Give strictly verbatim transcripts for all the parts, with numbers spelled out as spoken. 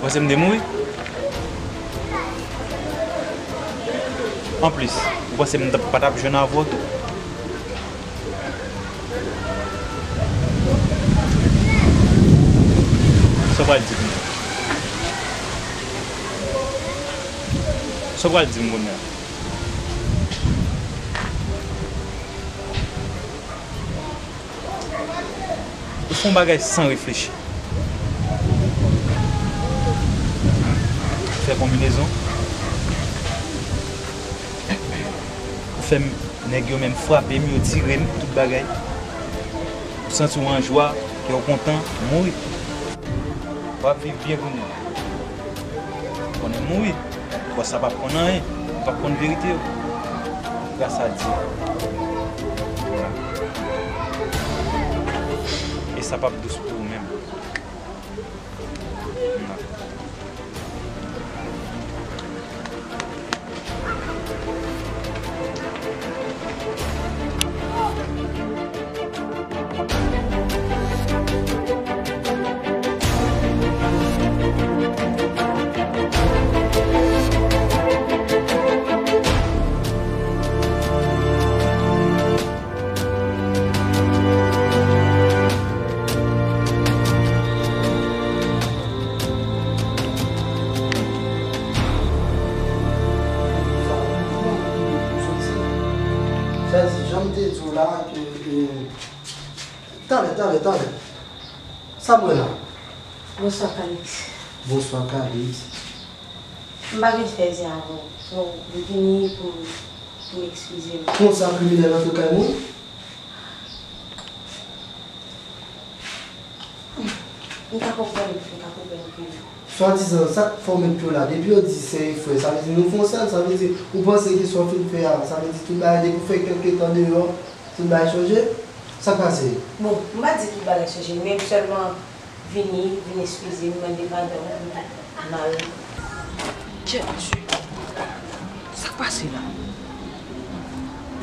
Ou panse m te mouri? Anplis, ou panse m t-, pa t ap jwenn avè w tou? Sa w pral di kounye a? Sa w pral di m kounye a? Ou fè yon bagay san reflechi. Ou fè konbinezon. Ou fè m, nèg yo menm frape m, yo tire m, tout bagay. Ou santi w an jwa, kè w kontan, ou mouri. W ap viv byen kounye a. Konnen m mouri. Bòs la p ap konn anyen. Li p ap konn verite yo. Gras a Dye. E sa p ap dous pou ou menm. Sa di, jan m te di w la, ke, e, talè, talè, talè. Sa m wè la? Bonswa, Calix. Bonswa, Calix. M pa vin fè zye avè w. So, m vini pou m, pou m eskize m. Konsa, kriminèl antre kay moun? M ka konprann, m ka konprann ke. Swadizan, sa k fè w met pye w la? Depi yo di sè e frè, sa vle di nou fè yon sèl, sa vle di ou panse ke sa w fin fè a, sa vle di tout bagay depi w fè kèlke tan deyò, tout bagay chanje? Sa k pase? Bon, m pa di tout bagay chanje, men m sèlman vini, vin eskize m, mande padan pou tout mal. Kèt mesye, sa k pase la?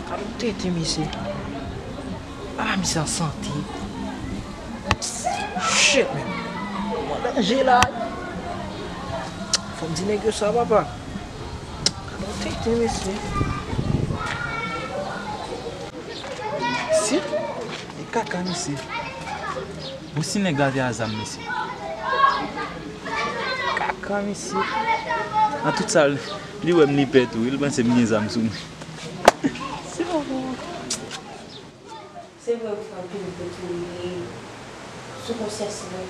Gad yon tenten mesye. Ala misye an sante. Shit, man. Mwen danje la. Fò m di nèg yo sa, papa. Gad yon tenten mesye. Shit. E kaka mesye. Bon, si nèg la te a zam mesye. Kaka mesye. Nan tout sa, li wè m li pè tou wi, li panse m gen zam sou mwen. Se vrè m fè anpil kote sou konsyans mwen,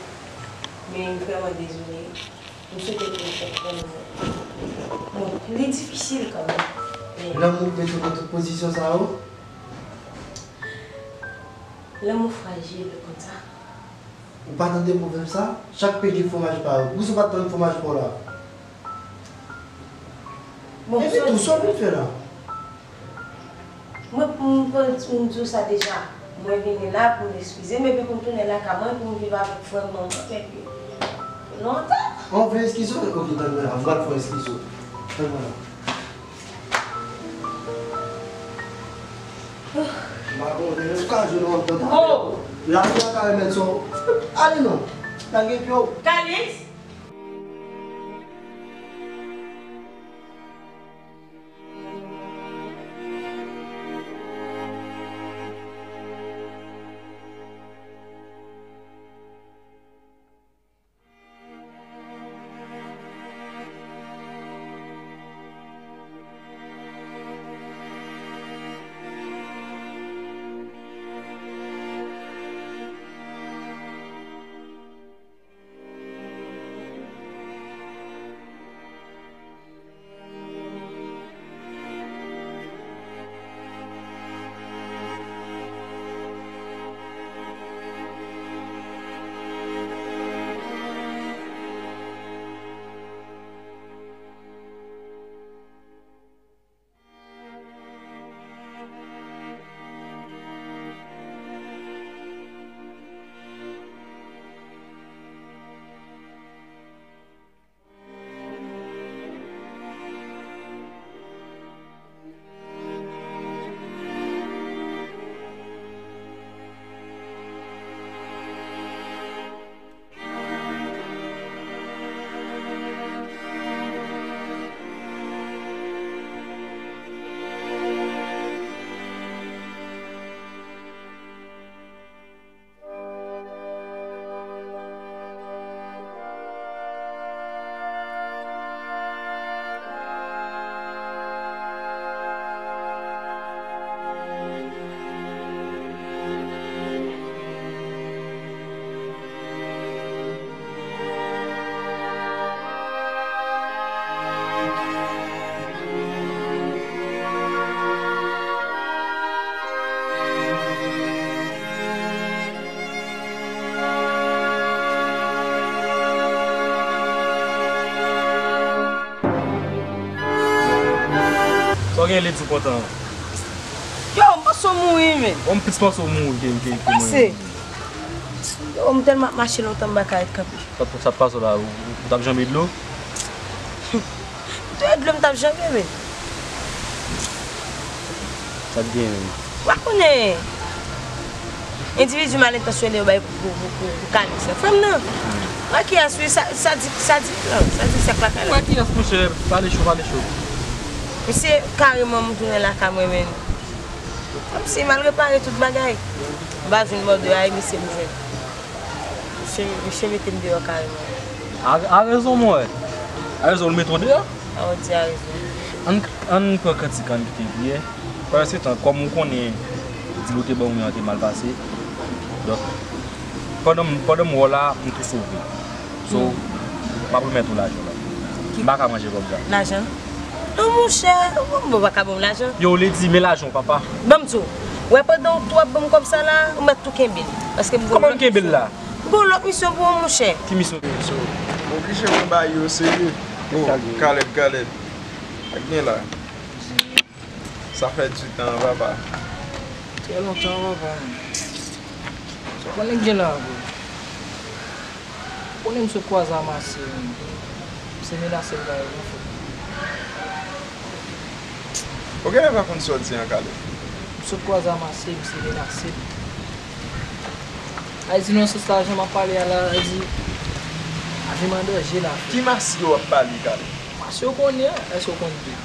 men m vrèman dezole. M swete pou w konprann mwen. Bon, li difisil kanmenm, men. Lanmou k mete w nan tout pozisyon sa yo? Lanmou frajil konsa. Ou pa tande pwovèb sa? Chak pen gen fwomaj pa yo. Poukisa w pa t tann fwomaj pa w la? Bon, epi tou, sa w vin fè la? Mwen, m, m, m di w sa deja. Mwen vini la pou m eskize m, epi pou m tounen lakay mwen, pou m viv avèk frè m, manman m, epi pou lontan. An, w vle eskize w? Ok, tann mwen la, m pral fè w eskize w. Tann mwen la. M pa konnen, ou ka jwenn w anndan. Oh! Lavi a ka remèt sa w. Ale non. Lage pye w. Calix! Gen lè di w kontan. Yo, m panse w mouri, men. Bon, m plis panse w mouri ke, ke, ke mwen. Pase. Yo, m tèlman ap mache lontan, m pa ka ret kanpe. Sa, sa t pase w la, ou, ou t ap janbe dlo? M te wè dlo m t ap janbe, men. Sa t gen, men? Ou pa konnen endividi mal entansyone yo bay pou, pou, pou, pou, pou Calix la. Frè m nan. Wè kiyès wi, sa, sa di, sa di plan, sa di sèk lakay la. Wè kiyès, monchè, pale cho, pale cho. Misye kareman m tounen lakay mwen, men. Kòmsi m al repare tout bagay. M pa jwenn bòdè a, e misye m jwenn. Misye, misye mete m deyò kareman. A, a rezon, mwen. A rezon, l mete w deyò? A, w di a rezon. Ann, ann pran kantik, ann kite priyè. Pandan se tan, kòm ou konnen, dlo te ban mwen an te mal pase. Donk, pandan m, pandan m wè w la, m tou sove. So, m ap remèt ou lajan la. M pa ka manje kòb la. Lajan? Non, monchè, ou pa ka ban m lajan. Yo, Lady, men lajan w, papa. Ban m di w, wè pandan w tou ap ban m kòb sa la, ou mèt tou kenbe l. Paske m gon lòt misyon. Kòman m kenbe l la? M gon lòt misyon pou ou, monchè. Ki misyon? So, m oblije mwen ba yo serye. Oh, Caleb, Caleb. Sa k gen la? Sa fè du tan, papa. Trè lontan, papa. Sa konnen k gen la, bro. Konnen m sot kwaze a Masye, men. M se menase l, pa egzanp. Ou genlè pa konn sa w di an, Caleb. M sot kwaze a Masye, m se menase l. Ay di nan sans lajan m ap pale a la, ay di lavi m an danje la, frè. Ki Masye w ap pale, Caleb? Masye w konnen an, èske w konn li?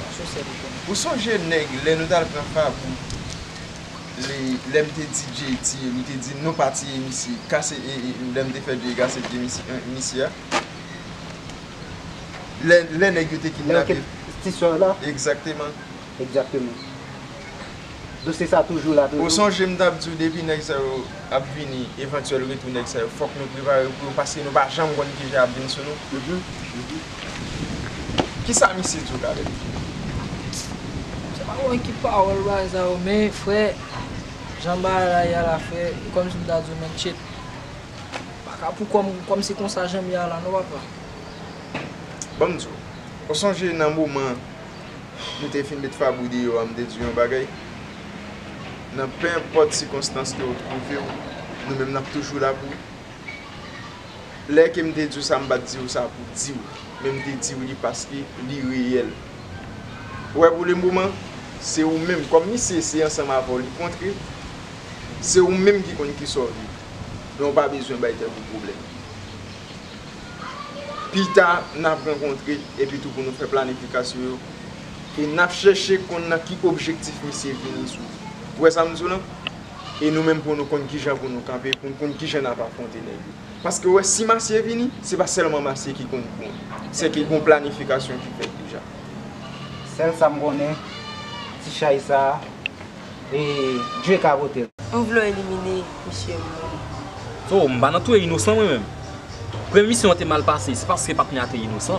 Masye w sèl ou konnen. Ou sonje nèg, lè nou t al pran Fabou, li, lè m te di Jay tiye l, ou te di non pa tiye misye, kase, e, e, lè m te fè Jay kase pye misye, e, misye a. Lè, lè nèg yo te kidnape. Lè yo kidnape ti sè w la? Egzakteman. Egzakteman. Dosye sa toujou la, toujou. Ou sonje m t ap di w depi nèg sa yo ap vini, evantyèl retou nèg sa yo, fòk nou prepare pou yo, paske nou pa janm konn kijan y ap vin sou nou. Mhm, mhm. Kisa misye di w, Caleb? Se pa mwen ki pawòl bagay sa yo, men frè, jan bagay la ye a la, frè, e kòmsi m ta di w, men shit. Pa ka pou kòm, kòmsi konsa jan m ye a la, non, papa. Ban m di w, ou sonje nan moman nou te fin met Fabou deyò a, m te di w yon bagay? Nan penenpòt sikonstans ke ou twouve w, nou menm n ap toujou la pou ou. Lè ke m te di w sa, m pa t di w sa pou di w, men m te di w li paske li reyèl. Ou wè pwoblèm moman, se ou menm, kòm misye se ansanm avè w li kontre, se ou menm ki konn kisa w vle. Men ou pa bezwen bay tèt ou pwoblèm. Pita, n ap rankontre, epi tou pou nou fè planifikasyon yo. E n ap chèche konn nan ki objektif misye vini sou. Ou wè sa m di w lan? E nou menm pou nou konn kijan pou nou kanpe, pou n konn kijan n ap afwonte nèg yo. Paske w wè, si Masye vini, se pa sèlman Masye ki konn pran. Se ke gon planifikasyon ki fèt deja. Sèl sa m konnen, ti chay sa a, e Dye ka pote l. M vle w elimine misye m. So, m pa nan touye inosan mwen menm. Premye misyon an te mal pase, se paske patnè a te inosan.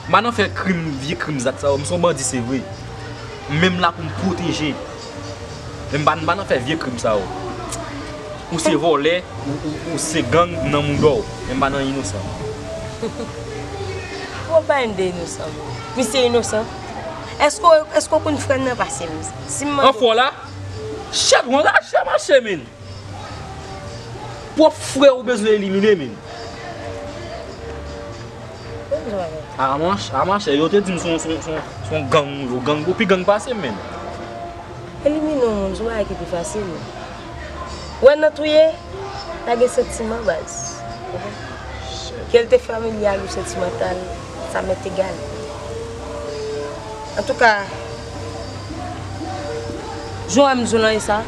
M pa nan fè krim, vye krim, zak sa yo, m se yon bandi, se vre. Men m la pou m pwoteje. Men m pa, m pa nan fè vye krim sa yo. Ou se vòlè, ou, ou, ou se gang nan mouda w. Men m pa nan inosan. Ou pa yon de inosan, men. Misye inosan. Èske, èske w konn frè m nan pase m? Si m mande. An fò la? Chat, w anraje mache, men. Pwòp frè w bezwen elimine, men. A mach-, a machè, yo te di m se yon, se yon, se yon, se yon gang, yo gang, yo pi gang pase m, men. Elimine yon moun, se yon bagay ki pi fasil. Wè nan touye, pa gen santiman, baz. Ke l te familyal ou santimantal, sa m'est égal. Antouka, jan w wè m di w lan e sa.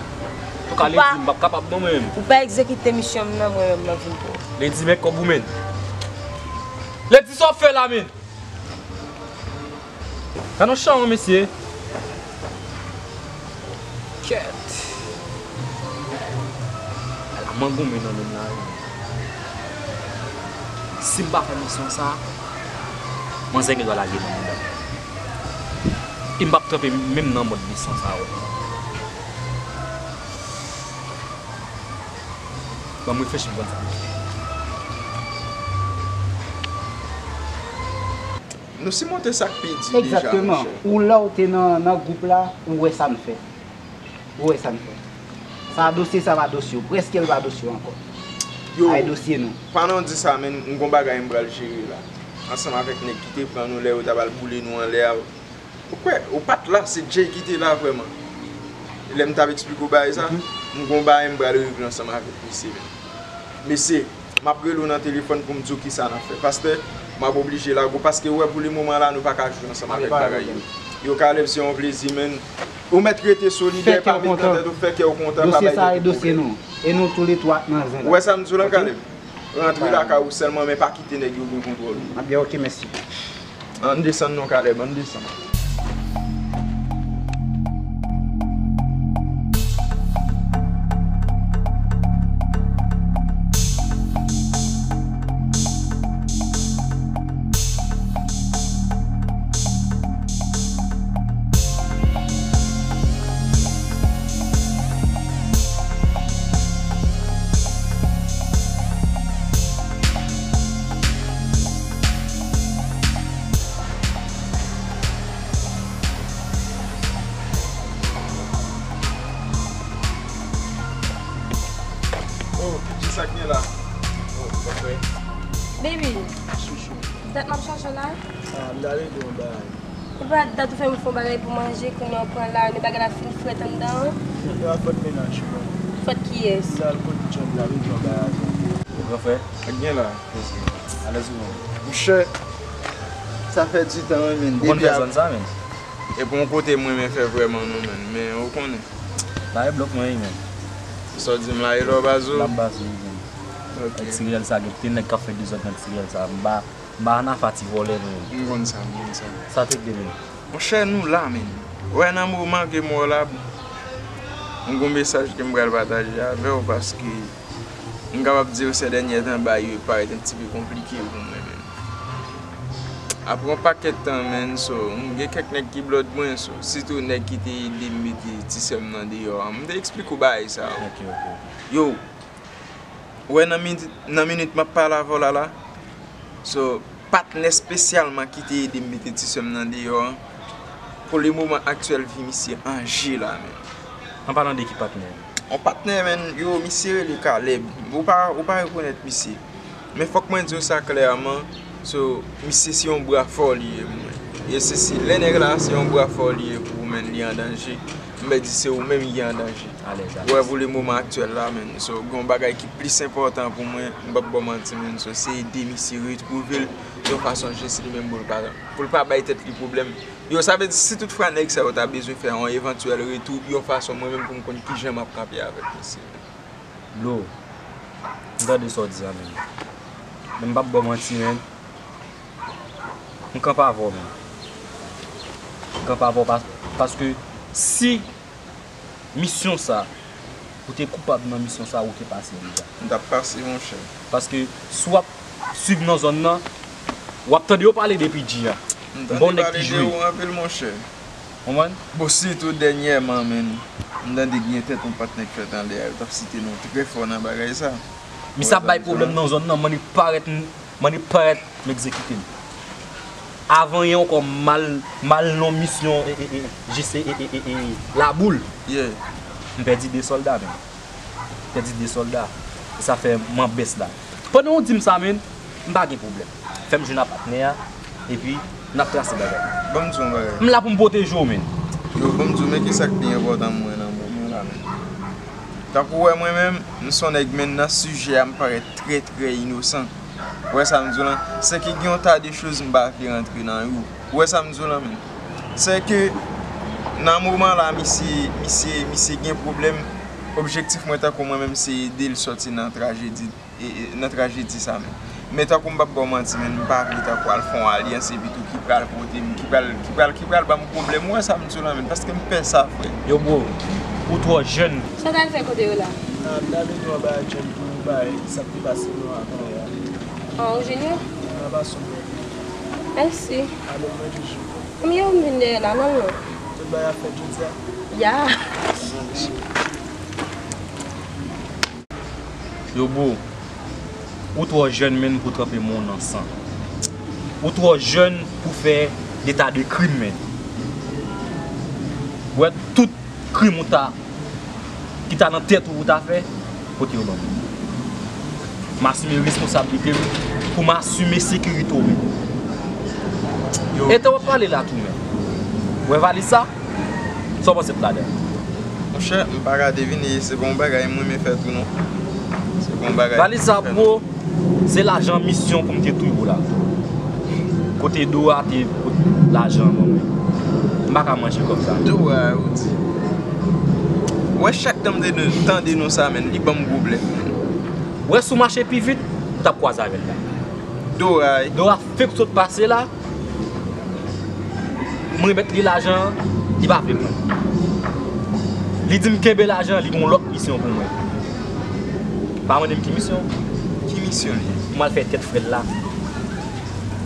Antouka, Lady, m p ap kapab non, mwen menm. Ou pa egzekite misyon m nan, mwen menm m ap vin pou ou. Lady, men kòb ou, men. Lady, sa w ap fè la, men? Gad yon chan, mesye. Kèt. Ala mangonmen nan menm la, wi. Si m pa fè misyon sa, manzè gen dwa lage nan mouda m. E m p ap kanpe menm nan mòd misyon sa, wi. Ban m reflechi m konn sa. Nou simonte sa k pi di deja, egzakteman, monchè. Ou lè w te nan, nan gwoup la, ou wè sa n fè. Ou wè sa n fè. Sa dosye, sa pa dosye w. Prèske l pa dosye w ankò. Yo, pa dosye nou. Pandan w di sa, men m gon bagay m pral jere la. Ansanm avèk nèg ki te pran nou lè yo t ap al boule nou anlè a. Ou kwè, ou pa t la, se Jay ki te la vrèman. Lè m t ap eksplike w bagay sa, m gon bagay m pral regle ansanm avèk misye menm. Mesye, m ap rele w nan telefòn pou m di w kisa n ap fè. Pastè, m ap oblije lage w paske ou wè pou le moman la nou pa ka jwe ansanm avèk bagay yo. Yo, Caleb, se yon plezi, men. Ou mèt rete solidè, pa met nan tèt ou, fè kè w kontan, pa bay tèt ou pwoblèm. Dosye sa e dosye nou. E nou toulètwa nan zen la. Ou wè sa m di w la, Caleb? Rantre lakay ou sèlman, men pa kite nèg yo gen kontwòl ou. Ebyen, ok, mèsi. Ann desann non, Caleb, ann desann. Oh, Pidji, sa k gen la? Oh, bòkòy. Baby, chouchou. Dat m ap chache w la. Ah, m ta rele w yon bagay. Epa dat ou fè m fè yon bagay pou manje, kounye a w pran la, men bagay la fin frèt anndan an. Se pa fòt mennaj ou non. Fòt kiyès? M t al kote John, m t al regle yon bagay avè l. Gran frè. Sa k gen la? Alèz ou menm? Monchè, sa fè ditan wi, menn. Ou konn fè zòn sa, menn? E pa yon kote m renmen fè vrèman non, menn, men ou konnen. La e blòk mwen ye, menn. Sa w di m la e lè w baze w? L ap baze w, menn. Ok. Ti riyèl sa, gen pil nèg k ap fè dezòd nan ti riyèl sa. M pa M pa ann afè ti vòlè non. M konn sa, m konn sa. Sa te gen menm? Monchè, nou la, menn. Wè, nan moman ke m wè w la, m gon mesaj ke m pral pataje avè w paske m kapab di w sè dènye tan bagay yo parèt yon ti pe konplike pou mwen, menn. Apre yon pakèt tan, menn, so, m gen kèk nèg ki blòd mwen, so, sitou nèg ki te ede m mete ti sè m nan deyò a. M te eksplike w bagay sa yo. Ok, ok. Yo, Ou wè nan minit, nan minit m ap pale avè w la la, so, patnè espesyalman ki te ede m mete ti sè m nan deyò an, pou le moman aktyèl vi misye an je la, menn. An palan de ki patnè? Yon patnè, menn, yo, misye rele Caleb. Ou pa, ou pa rekonèt misye. Men fòk mwen di w sa klèman, So, misye se yon bra fò li ye pou mwen. E se, se lè nèg la se yon bra fò li ye pou ou, menn, li an danje. M vle di se ou menm ki an danje. Alèz, alèz. Ou wè, pou le moman aktyèl la, menn. So, gen yon bagay ki plis enpòtan pou mwen, m p ap ba w manti, menn. So, se ede misye retwouve l yon fason jis li menm pou l pa, pou l pa bay tèt li pwoblèm. Yo, sa vle di, si tout fwa nèg sa yo ta bezwen fè yon evantyèl retou, yon fason mwen menm pou m konn kijan m ap kanpe avèk misye. Blo, m tande sa w di a, menn. Men m p ap ba w manti, menn. M kanpe avè w, menn. M kanpe avè w pa-, paske si misyon sa, ou te koupab nan misyon sa, ou te pase deja. M t ap pase, monchè. Paske si w ap swiv nan zòn nan, w ap tande yo pale de Pidji a. M tande pale de ou anpil, monchè. Konprann? Bon, sitou dènyèman, menn, m tande gen tèt yon patnè k fèt anlè a, yo t ap site non trè fò nan bagay sa. Misye ap bay pwoblèm nan zòn nan, m annik parèt, m annik parèt, m egzekite l. Avan yè ankò, m al, m al nan misyon, e, e, e, jis, e, e, e, e, e, Laboul. Yeah. M pèdi de sòlda, menn. Pèdi de sòlda. E sa fè m an bès la. Pandan w di m sa, menn, m pa gen pwoblèm. Fè m jwenn a patnè a, epi n ap trase bagay. Ban m di w yon bagay. M la pou m pwoteje w, menn. Yo, ban m di w, men ki sa k pi enpòtan pou mwen nan moman la, menn. Tankou w wè mwen menm, m se yon nèg, menn, nan sijè a, m parèt trè, trè inosan. Ou wè sa m di w lan? Se ke gen yon ta de choz m pa vle rantre nan yo. Ou wè sa m di w lan, menn? Se ke nan moman la, misye, misye, misye gen pwoblèm. Objektif mwen tankou mwen menm, se ede l sòti nan trajedi, e, e, nan trajedi sa menm. Men tankou m p ap ba w manti, menn, m pa vle tankou al fè yon alyans epi tou ki pral pote m, ki pral, ki pral, ki pral ban m pwoblèm. Ou wè sa m di w lan, menn, paske m pè sa, frè. Yo, bro, ou twò jèn. Sa w t al fè kote yo la? Ah, m t al regle yon bagay John pou bay sa k te pase nou avan yè a. Ah, ou jwenn yo? Nan pa sou mwen. Mèsi. Alò, mwen toujou. Konbyen ou vin dèyè la, non, non? Tout bagay ap fèt jodi a? Ya. Yo, bro, ou twò jèn, menn, pou tranpe men w nan san. Ou twò jèn pou fè de ta de krim, men. Ou wè tout krim ou ta, ki ta nan tèt ou pou ta fè, pote yo ban mwen. M asime responsablite m pou m asime sekirite w, men. Yo. E te w ap pale la tou, men. Ou wè valiz sa? Sa w panse de ladan? Monchè, m pa ka devine, se pa yon bagay m renmen fè tou non. Se pa yon bagay. Valiz sa pou ou, se lajan misyon pou m te touye w la. Kote Dora te pot lajan an ban mwen. M pa ka manje kòb sa. Dora, ou di. Wè, chak tan m te tande non sa, men, li ban m pwoblèm. Wè, si w mache pi vit, ou t ap kwaze avè l la. Dora, wi. Dora fenk sot pase la. M remèt li lajan an, li pa vle pran. Li di m kenbe lajan an, li gen yon lòt misyon pou mwen. Pa mande m ki misyon. Ki misyon li? Pou m al fè tèt frè l la.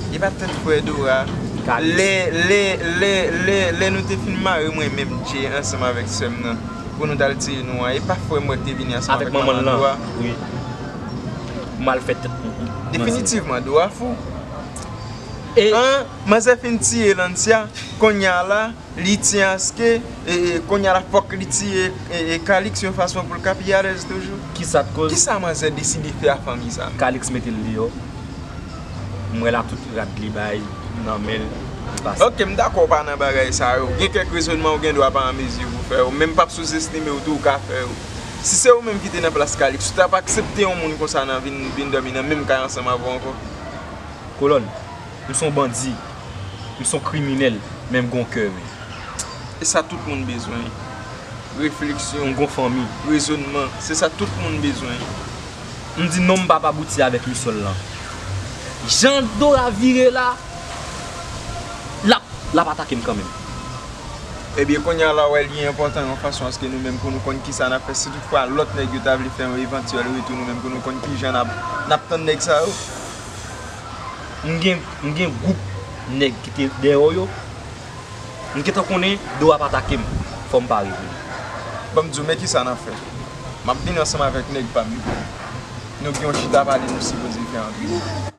E pa tèt frè Dora. Lè, lè, lè, lè, lè nou te fin mare mwen menm Jay ansanm avèk sè m nan, pou nou t al tiye nou an, e pa frè m wè k te vini ansanm avèk manman l Dora? Wi. Pou m al fè tèt. Definitivman, Dora fou. E an, manzè fin tiye Lancia, kounye a la, li tiye Aske, e, e, kounye a la fòk li tiye, e, e, Calix yon fason pou l ka pi alèz toujou. Kisa t koz? Kisa manzè deside fè a fanmi sa? Calix mete l deyò. M wè la tout rad li bay nan men l, li pase. Ok, m dakò w pa nan bagay sa yo. Gen kèk rezònman ou gen dwa pa an mezi pou fè yo, men m p ap souzestime w tou, ou ka fè yo. Si se ou menm ki te nan plas Calix, ou t ap aksepte yon moun konsa nan vin, vin dòmi nan menm kay ansanm avè w ankò? Kolòn, m se yon bandi, m se yon kriminèl, men m gen yon kè, wi. E sa tout moun bezwen. Refleksyon. M gen yon fanmi. Rezònman. Se sa tout moun bezwen. M di non, m p ap abouti avèk misyon l lan. Jan Dora vire la, l ap, l ap atake m kanmenm. Ebyen, kounye a la, w wè li enpòtan yon fason aske nou menm pou nou konn kisa n ap fè. Si toutfwa lòt nèg yo ta vle fè yon evantyèl retou, nou menm pou nou konn kijan n ap, n ap tann nèg sa yo. M gen, m gen gwoup nèg ki te dèyè w yo. M gentan konnen Dora ap atake m. Fò m pare pou li. Ban m di w, men kisa n ap fè. M ap vin ansanm avèk nèg pa m yo. Nou gen yon chita pale nou sipoze fè antre.